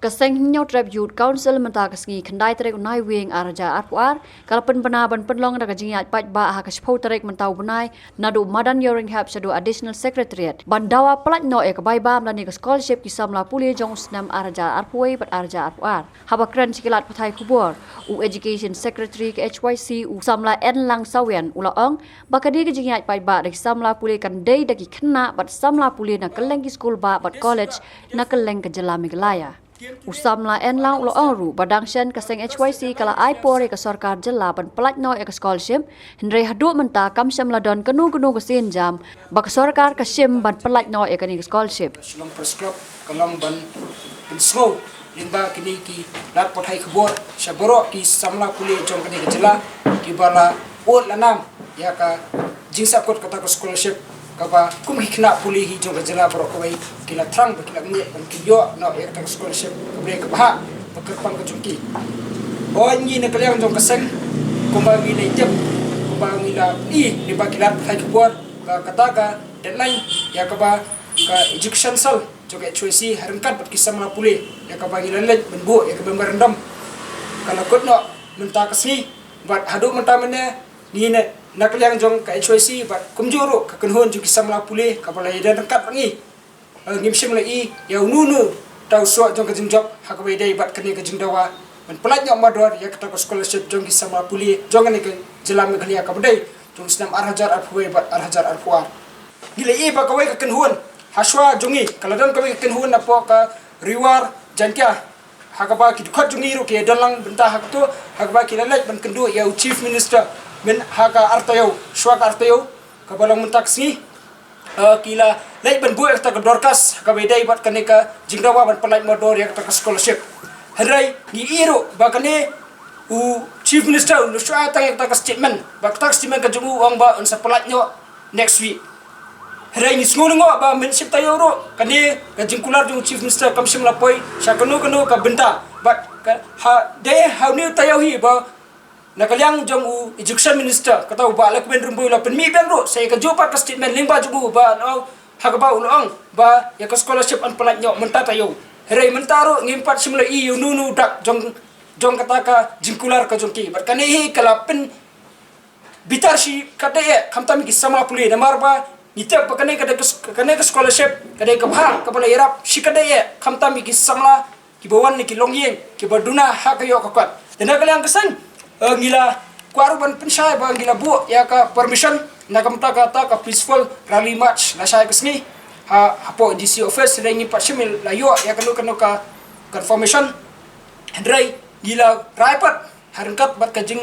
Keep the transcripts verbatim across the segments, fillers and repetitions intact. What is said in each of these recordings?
Ka Seng Hynñiewtrep Youth Council mynta ka sngi khyndai tarik u Naiwieng ar hajar arphew ar ka la pynbna ban pynlong da ka jingïaid paidbah ha ka shiphew tarik mynta u bnai naduh madan Ïewrynghep shaduh Additional Secretariat ban dawa pyllait noh ïa ka bai bam lane ka scholarship ki samla pule jong u snem ar hajar arphew wei bad ar hajar arphew ar. Haba kren sha ki lad pathai khubor, u Education Secretary ka H Y C u samla Enlang Sawian u la ong ba ka dei ka jingïaid paidbah da ki samla pule kan dei da ki khynnah bad samla pule na kylleng ki skul bah bad college na kylleng ka jylla Meghalaya. U samla Enlang u la ong ruh ba dang shen ka Seng H Y C ka la ai por ïa ka sorkar jylla ban pyllait noh ïa ka scholarship, hynrei haduh mynta kam shym la don kano kano ka sienjam ba ka sorkar ka shim ban pyllait noh ïa kane ka scholarship. Shillong Press Club ka long ban pynsngew lyngba kine ki lad pathai khubor sha baroh ki samla pule jong kane ka jylla kiba la ud la nam ïa ka jingsahkut kata ka scholarship, kaba kum ki khynnah pule hi jong ka jylla baroh kawei ki la thrang ba ki la ngeit ban kin ïoh noh ïa kata ka scholarship kaba dei kaba hap ba kyrpang ka jong ki. Hooid, ngi na ka liang jong ka seng, kumba ngi la tip, kumba ngi la i lyngba ki lad pathai khubor, ba kata ka deadline ïa kaba ka Education Cell jong ka H Y C ha ryngkat bad ki samla pule ïa kaba ngi la leit ban buh ïa ka memorandum ka la kut noh mynta ka sngi. Bad haduh mynta mynne ngi na, na ka liang jong ka H Y C bad kumjuh ruh ka kynhun jong ki samla pule kaba la ïadon ryngkat bad ngi, eh, ngim shym la i ïa uno uno uta u soh jong ka jingjop ha kaba ïadei bad kane ka jingdawa ban pyllait noh mardor ïa kata ka scholarship jong ki samla pule jong kane ka jylla Meghalaya kaba dei jong u snem ar hajar arphew wei bad ar hajar arphew ar. Ngi la i ba kawei ka kynhun hashwa jong ngi ka la don kawei ka kynhun napoh ka Ri War Jaintia, ha kaba ki dkhot jong ngi ruh ki don lang bynta ha kato, ha kaba ki la leit ban kynduh ïa u Chief Minister mynta ha ka ar taïew, shwa ka ar taïew kaba long mynta ka sngi. Eh, ki la leit ban buh ïa kata ka dorkhas ha kaba ïadei bad kane ka jingdawa ban pyllait mardor ïa kata ka scholarship. Hynrei ngi i ruh ba kane u Chief Minister u la shu ai tang ïa kata ka statement, ba kata ka statement ka jong u ong ba un sa pyllait noh next week. Hynrei ngi sngew lyngngoh ba mynshim taïew ruh kane ka jingkular jong u Chief Minister kam shym la poi sha kano kano ka bynta. Bad ka ha dei ha une u taïew hi ba na ka liang jong u Education Minister, kata u Bah Lahkmen Rymbui, la pynmih biang ruh sa ïa kajuh pat ka statement lyngba jong u ba, no, ha kaba u la ong ba ïa ka scholarship yn pyllait noh mynta taïew. Hynrei mynta ruh ngim pat shym la i ïa uno uno u dak jong, jong kata ka jingkular ka jong ki. Bad kane hi ka la pynbitar shi katdei eh khamtam ïa ki samla pule, namar ba ngi tip ba kane ka dei ka s-, kane ka scholarship ka dei kaba, kaba la ïarap shi katdei eh khamtam ïa ki samla kiba wan na ki longïing kiba duna ha ka ïoh ka kot. Te na ka liang ka seng, eh, ngi la kwah ruh ban pynshai ba ngi la buh ïa ka permission na ka bynta kata ka peaceful rally march lashai ka sngi ha, hapoh D C office, hynrei ngim pat shym la ïoh ïa kano kano ka confirmation. Hynrei ngi la rai pat ha ryngkat bad ka jing,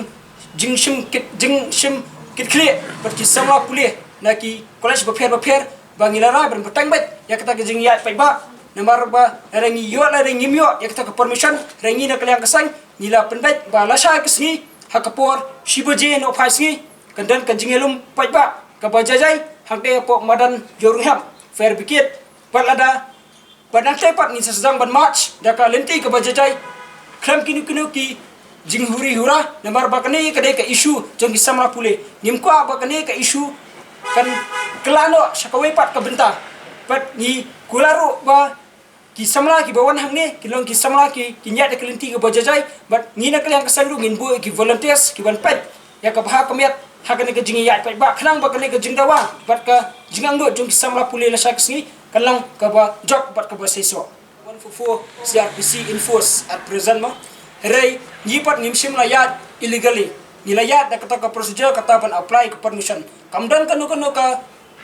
jingshim kit, jingshim kit khlieh bad ki samla pule na ki college bapher bapher ba ngi la rai ban bteng beit ïa kata ka jingïaid paidbah. Namar ba lada ngi ïoh lada ngim ïoh ïa kata ka permission, hynrei ngi na ka liang ka seng ngi la pynbeit ba lashai ka sngi ha ka por shi baje nohphai sngi kan don ka jingïalum paidbah kaba jai jai hangtei hapoh madan Ïewrynghep fire brigade. Bad lada Bad nangtei pat ngin sa sdang ban march da ka lynti kaba jai jai khlem kino kino ki jinghuri hura, namar ba kane ka dei ka issue jong ki samla pule. Ngim kwah ba kane ka issue kan kylla noh sha kawei pat ka bynta. Bad ngi kular ruh ba ki samla kiba wan hangne kin long ki samla ki, kin ïaid da ka lynti kaba jai jai. Bad ngi na ka liang ka seng ruh ngin buh ki volunteers ki ban peit ïa ka bha ka miat ha kane ka jingïaid paidbah, khnang ba kane ka jingdawa bad ka jingangnud jong ki samla pule lashai ka sngi kan long kaba jop bad kaba seisoh. One four four C R P C enforce at present mo. Hynrei ngi pat ngim shym la ïaid illegally. Ngi la ïaid da kata ka procedure, kata ban apply ka permission. Kam don kano kano ka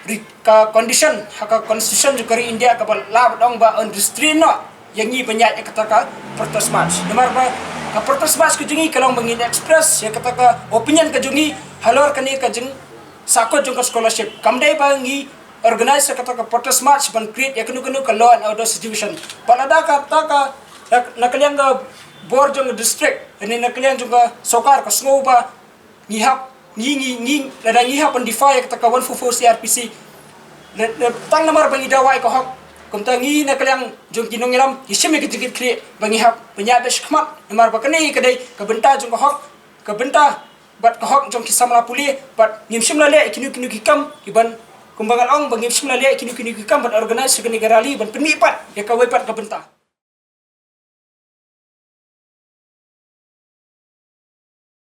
ri-, ka condition ha ka constitution jong ka ri India kaba lah ban ong ba yn restrain noh ïa ngi ban ïaid ïa kata ka protest march. Namar ba ka protest march ka jong ngi ka long ba ngin express ïa kata ka opinion ka jong ngi halor kane ka jingsahkut jong ka scholarship. Kam dei ba ngi organize ïa kata ka protest march ban create ïa kano kano ka law and order situation. Bad lada kata ka, na, na ka liang ka bor jong ka district, ne na ka liang jong ka sorkar ka sngew ba ngi hap, ngi, ngi, ngi, lada ngi hap ban defy ïa kata ka one four four C R P C. Na, na, tang namar ba ngi dawa ïa ka hok. Kumta ngi na ka liang jong ki nongïalam ngi shim ïa ka jingkit khlieh ba ngi hap ban ïaid beit shakhmat, namar ba kane ka dei ka bynta jong ka hok, ka bynta bad ka hok jong ki samla pule. Bad ngim shym la leh ïa kino kino ki kam ki ban, kumba nga la ong ba ngim shym la leh ïa kino kino ki kam ban organize ïa kane ka rally ban pynmih pat ïa kawei pat ka bynta.